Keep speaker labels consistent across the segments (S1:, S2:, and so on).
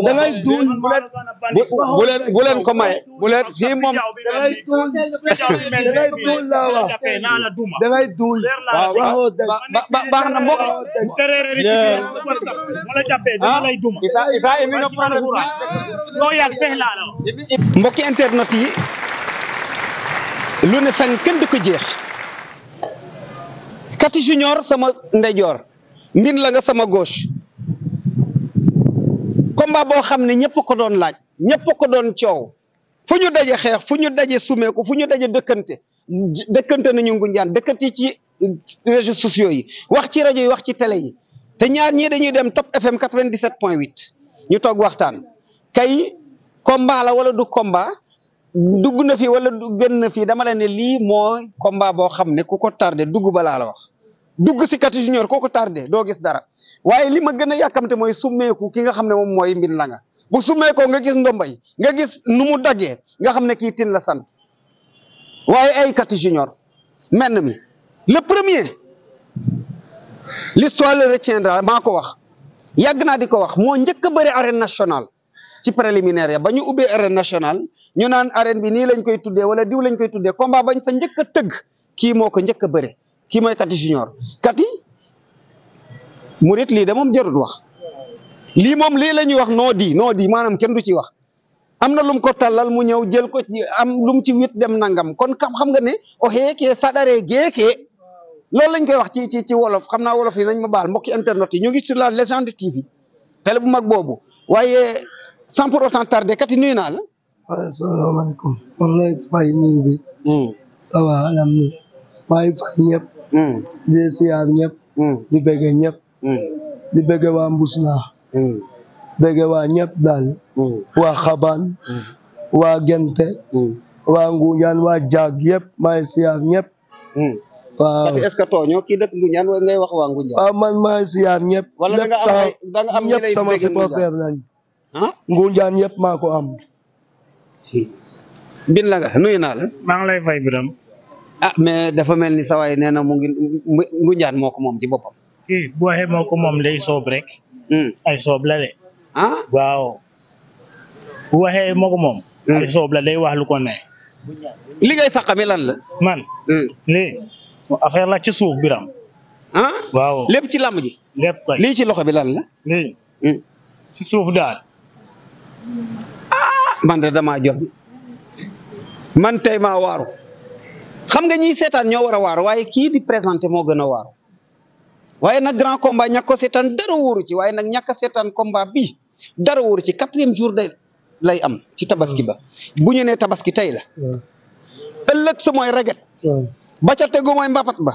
S1: dangay duul bu leen ko maye bu leen fii moom dangay duul laa wax dangay duul waaw baax na mbokk mbokki internet yi lu ne sang kenn du ko jeex Kati Junior sama ndeyjoor Mbine la nga sama gauche combat boo xam ne ñëpp ko doon laaj ñëpp ko doon coow fu ñu daje xeex fu ñu daje sumeeku fu ñu daje dëkkante nañu Ngoundiane dëkkante ci réseaux sociaux yi wax ci rajo yi wax ci télé yi te ñaar ñii dañuy dem Top FM 97.8 ñu toog waxtaan kay combat la wala du combat dugg na fi wala du gën na fi dama la ne lii mooy combat boo xam ne ku ko tardé dugg balaa la wax dugg si Kati Junior koo ko tardé doo gis dara waaye li ma gën a yàkkamte mooy summeeku ki nga xam ne moom mooy Mbine la nga bu summeekoo nga gis ndombay nga gis nu mu daggee nga xam ne kii tin la sant waaye ay Kati Junior menn mi le premier l'histoire le retiendra maa ko wax yàgg naa di ko wax moo njëkk a bëri arène nationale ci préliminaire ya ba ñu ubbee arène nationale ñu naan arène bi nii lañ koy tuddee wala diw lañ koy tuddee combat bañ fa njëkk a tëgg kii moo ko njëkk a bëre kii mooy Kati Junior Kati murit lii de moom jarut wax lii moom lii la ñuy wax noo di maanaam kenn du ci wax am na lum ko tallal mu ñëw jël ko ci am lum ci wit dem nangam kon xam nga ne o xeekee saɗaree geekee loolu lañ koy wax ci wolof xam naa wolof yi nañ ma baal mbokki internet yi ñu ngi sur la légende TV télé bu mag boobu waaye sans pour autant tarder Kati nuyu naa la.
S2: waaw asalaamaaleykum man lay fay nuyu bi. ça va alhamdulilah maa ngi fay ñëpp. di siyaar ñëpp. di bëgge ñëpp. di bëgge waa Mbusna. bëgge waa ñëpp daal. waa Xabaan. waa Gente. waa Ngoundiane waa Jaag yëpp maa ngi siyaar ñëpp. waaw
S1: Kati est-ce que tooñoo kii dëkk Ngoundiane wala ngay wax waa Ngoundiane.
S2: waaw man maa ngi siyaar ñëpp.
S1: wala da nga am
S2: ñëpp sama supporter lañ. Ngoundiane yëpp maa ko am.
S1: Mbine la nga nuyu naa la.
S3: maa ngi lay fay Biram.
S1: ah mais dafa mel ni sa waay nee na mu ngi Ngoundiane moo ko moom ci boppam.
S3: bu waxee moo ko moom day soob rek. ay soob la de. waaw. bu waxee moo ko moom. ay soob la day wax lu ko neex.
S1: li ngay saqami lan la.
S3: man. lii affaire la ci suuf Biram. waaw
S1: lépp ci làmb ji.
S3: lépp kay
S1: lii ci loxo bi lan la.
S3: lii. ci suuf daal.
S1: man de damaa jot man tey maa waaru xam nga ñiy seetaan ñoo war a waaru waaye kii di présenté moo gën a waaru waaye nag grand combat ñàkk ko seetaan dara wóoru ci waaye nag ñàkk a seetaan combat bi dara wóoru ci 4e jour day lay am ci tabaski ba bu ñu nee tabaski tey la ëllëg sa mooy reget ba ca tegu mooy mbapat ba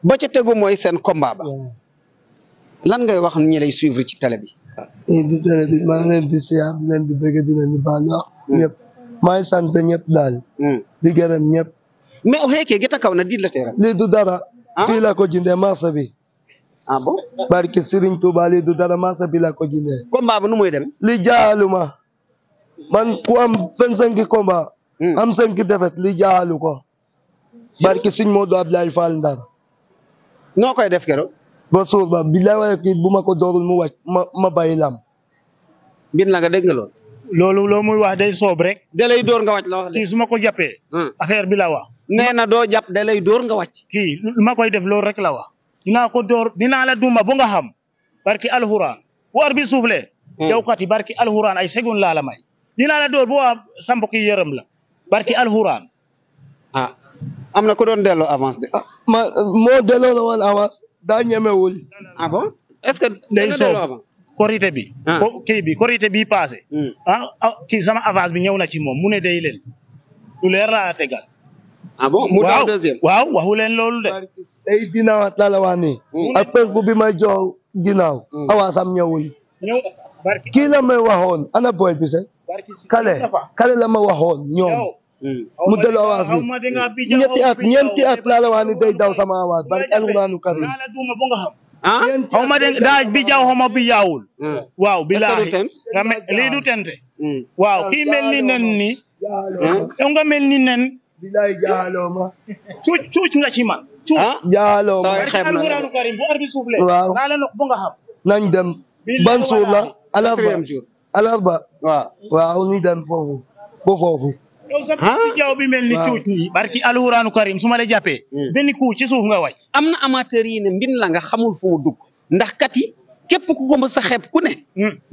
S1: ba ca tegu mooy seen combat ba lan ngay wax ñi lay suivre ci télé bi.
S2: di télé bi maa ngi leen di siyaar di leen di bëgg di leen di baal wax ñëpp maa ngi sant ñëpp daal di gërëm ñëpp
S1: mais o xeekee gita kaw na di la teera
S2: lii du dara fii la ko jëndee marché bi
S1: bon
S2: barke Serigne Touba lii du dara marché bi la ko jëndee
S1: combat ba nu muy dem
S2: li jaaluma man ku am 25 combat am 5 défaite li jaalu ko barke Serigne Modou Abdoulaye Fall Ndar
S1: noo koy def keroog
S2: ba suur ba bilaay waaye kii bu ma ko doorul mu wàcc ma bàyyi lam
S1: Mbine la nga dégg nga loolu
S3: loo muy wax day soob rek.
S1: da lay dóor nga wàcc la wax de
S3: kii su ma ko jàppee. affaire bi la wax.
S1: nee na doo jàpp da lay dóor nga wàcc.
S3: kii lu ma koy def loolu rek la wax. dinaa ko dóor dinaa la duma ba nga xam. barki alxuraan bu ar bi suuflee. yow Kati barki alxuraan ay seconde laa la may. dinaa la dóor bu waa sa mbokk yi yërëm la. barki alxuraan.
S1: am na ko doon delloo avance de.
S2: moo delloo la woon avance daa ñemewul.
S1: Bon est-ce que
S3: day soob korité bi. kii bi korité bi passé. kii sama avance bi ñëw na ci moom mu ne day leen. lu leer laa tegal.
S1: bon mu daw deuxième.
S3: waaw waxu leen loolu de.
S2: Seydina wa taala waa nii. ak penku bi may jox ginnaaw. avance am ñëwul. kii la may waxoon ana boy bi se. kale la ma waxoon ñoom. mu delloo avance bi ñetti at laa la wax ni day daw sama avance bari alxuraanu karim
S3: xaw ma de daaj bi jaw xaw ma bi yaawul waaw bilaahi lii du tente waaw kii mel ni nen ni yow nga mel ni nen
S2: bilaahi jaaloo ma
S3: cuuc nga ci man
S2: jaaloo ma
S1: Saa xeeb na
S3: alxuraanu karim bu arbi soufflé
S2: waaw
S3: naa leen wax bu nga xam
S2: nañ dem ban suur la alarba
S1: quatrième jour
S2: alarba
S1: waaw
S2: waaw ñu dem foofu ba foofu
S3: yow sa fi jaww bi mel ni cuuc nii barki alxuraanu karim su ma la jàppee benn coup ci suuf nga wàcc
S1: am na amateur yi ne mbin la nga xamul fu mu dugg ndax kat yi képp ku ko mës a xeeb ku ne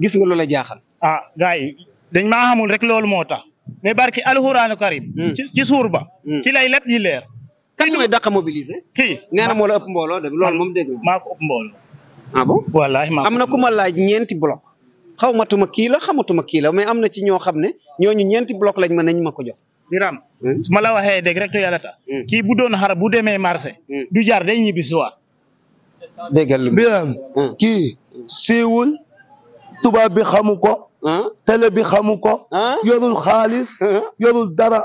S1: gis nga lu la jaaxal
S3: ah gars yi dañ maa xamul rek loolu moo tax mais barki alxuraanu karim ci suur ba ci lay lépp yi leer
S1: kan mooy dàq mobiliser
S3: kii
S1: nee na moo la ëpp mbooloo de loolu moom dégg na
S3: maa ko ëpp mbooloo
S1: ah bon
S3: wallaahi maa
S1: am na ku ma laaj ñeenti bloc xawmatuma kii la xamatuma kii la mais am na ci ñoo xam ne ñooñu ñeenti bloc lañ ma nañ ma ko jox
S3: Biram su ma la waxee dégg rek to yàlla tax kii bu doon xara bu demee marché du jar day ñibbi si waat
S1: déggal
S2: Biram kii siiwul tubaab bi xamu ko télé bi xamu ko yorul xaalis yorul dara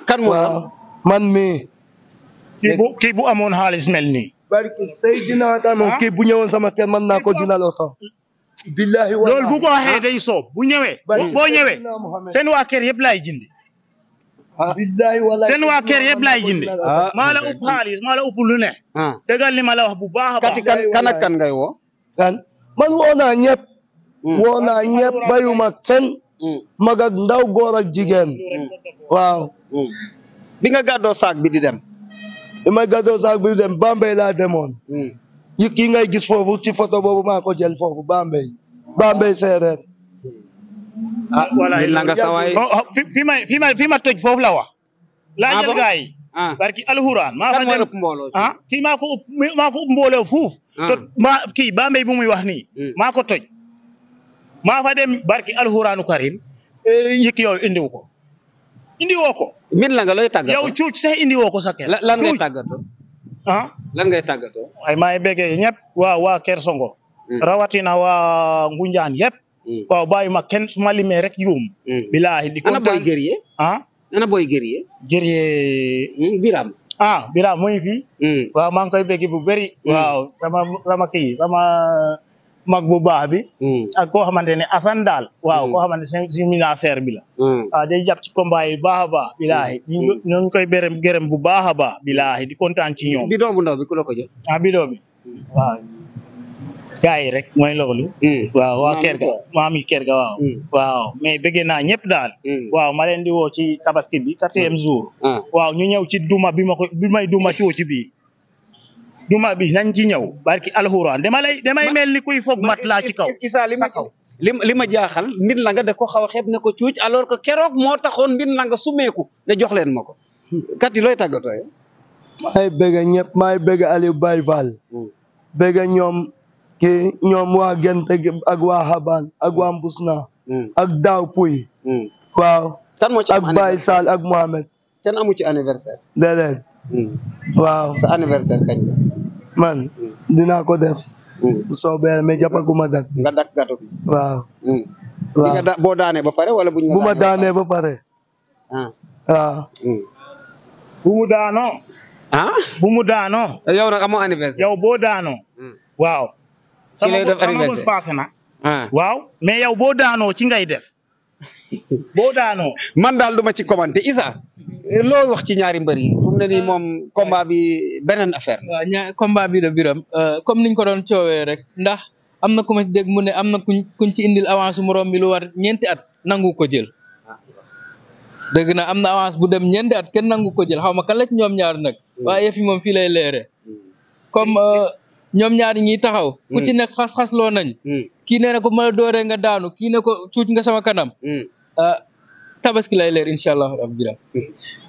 S1: kan moo
S2: waaw man mii
S3: kii bu amoon xaalis mel nii
S2: barki Seydina Adama kii bu ñëwoon sama kër mën naa ko dina oto billahi
S3: loolu bu ko waxee day soob bu ñëwee boo ñëwee seen waa kër yëpp laay jindi
S2: billahi wala
S3: seen waa kër yëpp laay jindi maa la ëpp xaalis maa la ëpp lu ne dëggal li ma la wax bu baax a baax
S1: kan ak kan ngay woo
S2: kan man woo naa ñëpp woo naa ñëpp bayuma kenn mag ak ndaw góor ak jigéen waaw
S1: bi nga gàddoo saak bi di dem
S2: bi ma gàddoo saak bi di dem Bambey laa demoon yi kii ngay gis foofu ci photo boobu maa ko jël foofu Bambey séeréer
S3: voilà
S1: la nga sawaay
S3: fi ma toj foofu la wax laa jël gaa yi barki alxuraan maa fa dem kii maa ko ëpp mbooloo fuuf to kii Bambey bu muy wax nii maa ko toj maa fa dem barki alxuraanu karim yëkk yow indiwu ko indiwoo ko
S1: min la nga looy tàggatoo
S3: yow cuuc sax indiwoo ko sa kër
S1: lan ngay tàggatoo lan ngay tàggatoo
S3: ay maay béggee ñëpp waa Kër Songo rawatina waa Ngunjaan yëpp waaw bàyyi ma kenn su ma limee rek juum bilaahi di
S1: ana boy guerrier ana boy guerrier Biram
S3: Biram muy fii waaw maa ngi koy béggi bu bëri waaw sama kii sama mag bu baax bi ak koo xamante ne Assane daal waaw koo xamante ne si ministère bi la waaw day jàpp ci combat yi baax a baax bilaahi ñu ngi koy gërëm bu baax a baax bilaahi di kontaan ci ñoom
S1: bidon bu ndaw bi ku la ko jox
S3: bidon bi waaw gars yi rek mooy loolu waaw waa kër ga maami kër ga waaw mais bëgg naa ñëpp daal waaw ma leen di woo ci tabaski bi 4e jour waaw ñu ñëw ci duma bi may duma cooci bi duma bi nañ ci ñëw barki alxuraan damay mel ni kuy foog mat laa ci kaw
S1: Issa li ma jaaxal mbin la nga da ko xaw a xeeb ne ko cuuc alors que keroog moo taxoon mbin la nga sumeeku ne jox leen ma ko kat yi looy tàggatoo
S2: maay bëgg ñëpp maay bëgg Aliou Baye Fall bëgg ñoom waa Gente ak waa Xabaan ak waa Mbusna ak Daaw Puy waaw
S1: kan moo ci
S2: ak Baye Sall ak Mohamed
S1: kenn amu ci anniversaire
S2: déedéet waaw
S1: sa anniversaire kañ
S2: man dinaa ko def soobee mais jàppaguma dat bi
S1: nga dak gato bi
S2: waaw
S1: boo daanee ba pare wala bu
S2: ma daanee ba pare waaw
S3: bu mu daanoo bu mu daanoo
S1: yow nag amoo anniversaire
S3: yow boo daanoo waaw
S1: ci lay def
S3: sama bos passé na waaw mais yow boo daanoo ci ngay def boo daanoo
S1: man daal duma ci commenté Issa loo wax ci ñaari mbër yi fu mu ne nii moom combat bi beneen affaire la.
S4: waaw combat bi de Biram comme niñ ko doon coowee rek ndax am na ku ma dégg mu ne am na kuñ ci indil avance morom bi lu war 4 at nangu ko jël dëgg na am na avance bu dem 4 at kenn nangu ko jël xaw ma kan la ci ñoom ñaar nag waaye yëf yi moom fii lay leere comme ñoom ñaar ñi taxaw ku ci nekk xas-xas loo nañ kii nee na ko ma la dooree nga daanu kii ne ko cuuc nga sama kanam tabaski lay leer incha allah rabbi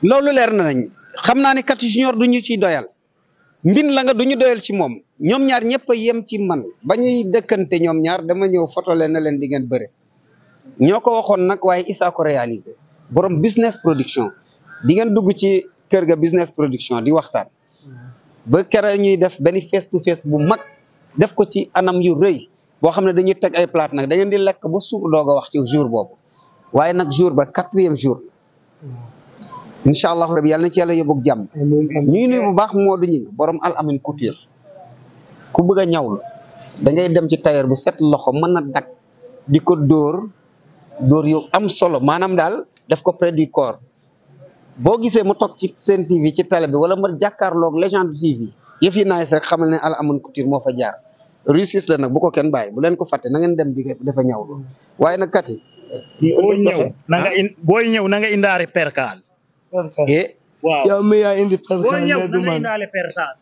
S1: loolu leer na nañ xam naa ne kat junior du ñu ciy doyal mbin la nga du ñu doyal ci moom ñoom ñaar ñëpp a yem ci man ba ñuy dëkkante ñoom ñaar dama ñëw photo leen na leen di ngeen bëre ñoo ko waxoon nag waaye Issa ko réalisé borom business production di ngeen dugg ci kër ga business production di waxtaan ba keroog ñuy def benn face to face bu mag def ko ci anam yu rëy boo xam ne dañuy teg ay plate nag da ngeen di lekk ba suur doog a wax ci jour boobu waaye nag jour ba 4e jour incha allahu rabi yàlla na ci yàlla yóbbu jàmm ñuy nuyu bu baax Modou Ñing borom Al Amin Couture ku bëgg a ñawlu da ngay dem ci tailleur bu set loxo mën a dak di ko dóor yu am solo maanaam daal def ko près du corps boo gisee mu toog ci seen TV ci télé bi wala mu jàkkaarloog Légende TV yëf yi nice rek xamal ne Al Amine Couture moo fa jaar réussite la nag bu ko kenn bàyyi bu leen ko fàtte na ngeen dem di dafa ñawlu waaye nag kat yi
S3: booy ñëw na nga indaare perkaal waaw
S2: yow mi yaa indi perkaal
S3: ñëw
S2: mais du
S3: na nga
S2: man
S3: indaale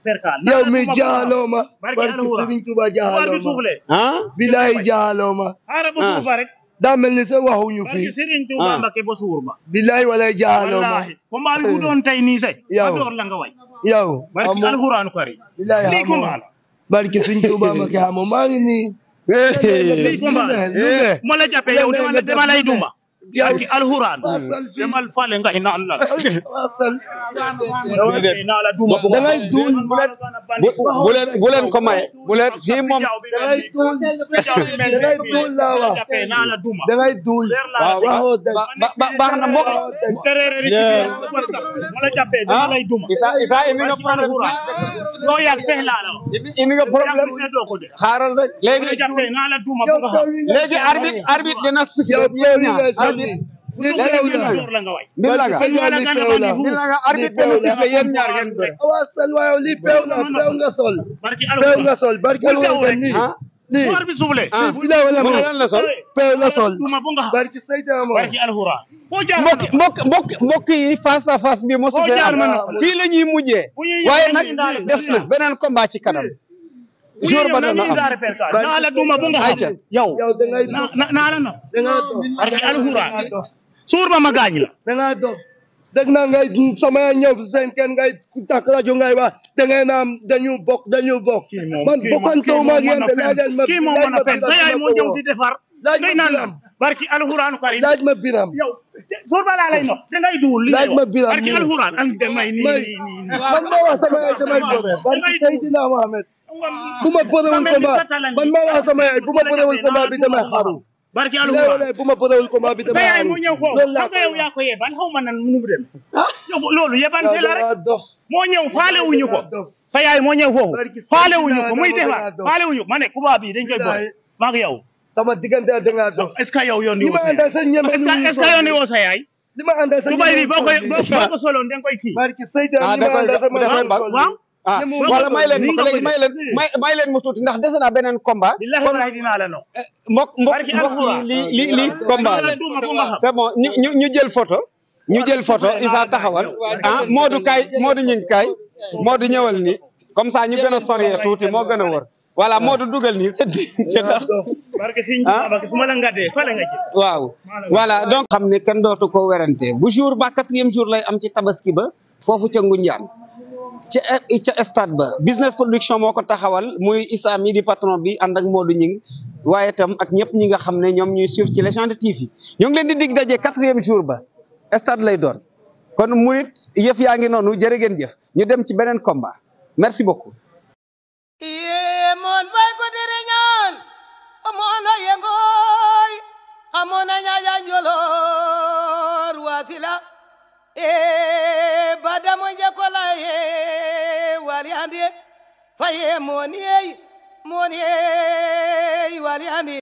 S3: perkaal
S2: yow mi jaaloo ma
S3: barki
S2: barki
S3: Alxuraan
S2: Serigne Touba jaaloo ma
S1: ah
S2: bilaay jaaloo ma
S3: xaaral ba suur ba rek
S2: daa mel ni sa waxuñu
S3: barki
S2: fi
S3: Serigne Touba Mbacké ba suur ba
S2: bilaay wala jaaloo ma
S3: wallahi combat bi bu doon tey nii say
S2: Yow.
S3: ma door la nga way
S2: yow
S3: barki
S2: amoo-
S3: Alxuraanu kari
S2: bilaay
S3: lii
S2: amoo
S3: combat la
S2: barki Serigne Touba ma ke amoo maa ngi nii
S3: lii combat la ma la jàppee yow dama lay duma
S2: yow
S3: barki Alxuraan
S2: wasal fi
S3: demal fale nga ina Allah
S2: wasal
S3: naa la duma
S2: da ngay duul
S1: bu leen ko maye bu leen fii moom
S2: da ngay duul da ngay duul laa wax
S3: naa la duma
S2: da ngay duul
S1: waaw
S2: waxoo dëgg
S1: baax na mbokk
S3: tereere ci ma la jàppee dama lay duma
S1: Isa indi nga problème
S3: loo yàgg seex laa la
S1: indi nga problème
S3: yàgg seetoo ko de
S1: xaaral rek
S3: ma la
S1: léegi
S3: jàppee naa la duma bu nga xam
S1: léegi arbitre dina sufi
S2: yow
S1: yéen
S2: li
S1: ñaar
S2: ngay sànni
S1: arbitre
S2: li xew la
S3: door la nga way
S1: mbir la nga
S2: barki Serigne li xew la
S1: mbir la nga arbitre dina sufi yéen ñaar ngeen bëre
S2: wasal waaye li peew la peew nga sol
S3: barki
S2: peew nga
S3: Alxuraan
S2: sol barki Alxuraan nii
S1: ah
S2: lii
S3: war bi suufle
S1: ah
S2: bilaay wala
S1: mu
S2: ma
S1: ne lan la sol
S2: peew la sol
S3: duma bu nga xam
S2: barki Seydina mo
S3: barki Alxuraan foo jaar
S1: mbokk yi face à face bi mosu
S3: Foo
S1: fee
S3: jaar
S1: am
S3: ma na
S1: fii la ñuy mujjee
S3: bu ñuy
S1: waaye
S3: yéene
S1: nag
S3: indaale
S1: des na beneen combat ci kanam jour ba dana am
S3: naa la duma bu nga xam
S1: ayca yow
S2: yow da ngay dof
S3: naa la no
S2: da ngay dof
S3: barki Alxuraan suur ba ma gaañ la
S2: da ngay dof dégg naa ngay sama ñëw seen kenn ngay takk rajo ngay wax da ngay naan dañu bokk man bokkantewuma ak yéen de laaj ma
S3: kii moo mën a fen sa yaay moo ñëw di defar
S2: laaj ma
S3: ngay naan
S2: biram
S3: barki Alxuraanu karim
S2: laaj ma biram
S3: yow suur ba laa lay no da ngay duwul li
S2: laaj ma biram
S3: barki Alxuraan an demay nii
S2: may
S3: nii nii
S2: man ma wax sama yaay damay bëre barki Seydina Mohamed bu ma bërewul combat man ma wax sama yaay bu ma bërewul combat bi damay xaru
S3: barki Alxuraan
S2: léeg-léeg bu ma bërewul combat bi
S3: sa
S2: damay
S3: yaay
S2: xaru
S3: moo ñëw foofu
S2: loolu
S3: xam nga yow yaa ko yebal xaw ma nan nu mu dem yow loolu yebante la rek
S2: dof
S3: moo ñëw faale wuñu ko sa yaay moo ñëw foofu faale wuñu ko muy defar faale wuñu ma ne kuba bi dañ koy boole maa ngi yow
S2: sama diggante da nga dof
S3: est-ce que yow yoon di
S2: li
S3: woo
S2: ma
S3: sa
S2: àndal
S3: yaay
S2: sa ñeme
S3: est-ce que yoon di woo sa yaay
S2: li ma àndal sa
S3: tubay bi boo ko soloon da nga koy kii
S2: barki Seydina
S1: ah
S2: li
S1: da
S2: ma
S1: koy
S2: àndal sa
S3: waaw
S1: ah
S2: Ni mu
S1: wala may leen
S3: ni
S1: ma
S3: nga
S1: léegi
S3: ko
S1: may leen mu tuuti ndax dese naa beneen combat
S3: billahi wallahi dinaa la no
S1: mbokk
S3: Barki Alxuraan.
S1: li combat
S3: la duma bu nga xam
S1: c'est bon ñu jël photo ñu jël photo Isa taxawal ah Modou kaay Modou ñing kaay Modou ñëwal ni comme ça ñu gën a sori tuuti moo gën a wër voilà Modou dugal nii c'est ci tax
S3: barke Sëñ Tuubaa barke su ma la ngadee fale nga ci
S1: waaw voilà donc xam ne kenn dootu ko werante bu jour ba 4e jour lay am ci tabaski ba foofu ca Ngunjaan ca stade ba business production moo ko taxawal muy Issa mi di patron bi ànd ak Modou Ñing waaye itam ak ñëpp ñi nga xam ne ñoom ñuy suivre ci Légende TV ñoo ngi leen di dig daje 4e jour ba stade lay doon kon murit yëf yaa ngi noonu jërë ngeen jëf ñu dem ci beneen combat merci beaucoup
S5: Iye mon fay ko dire ñaan amoon na yengoy amoon na ñaaja njolor wasila badamo njakola ye wali andi faye mon yey wali andi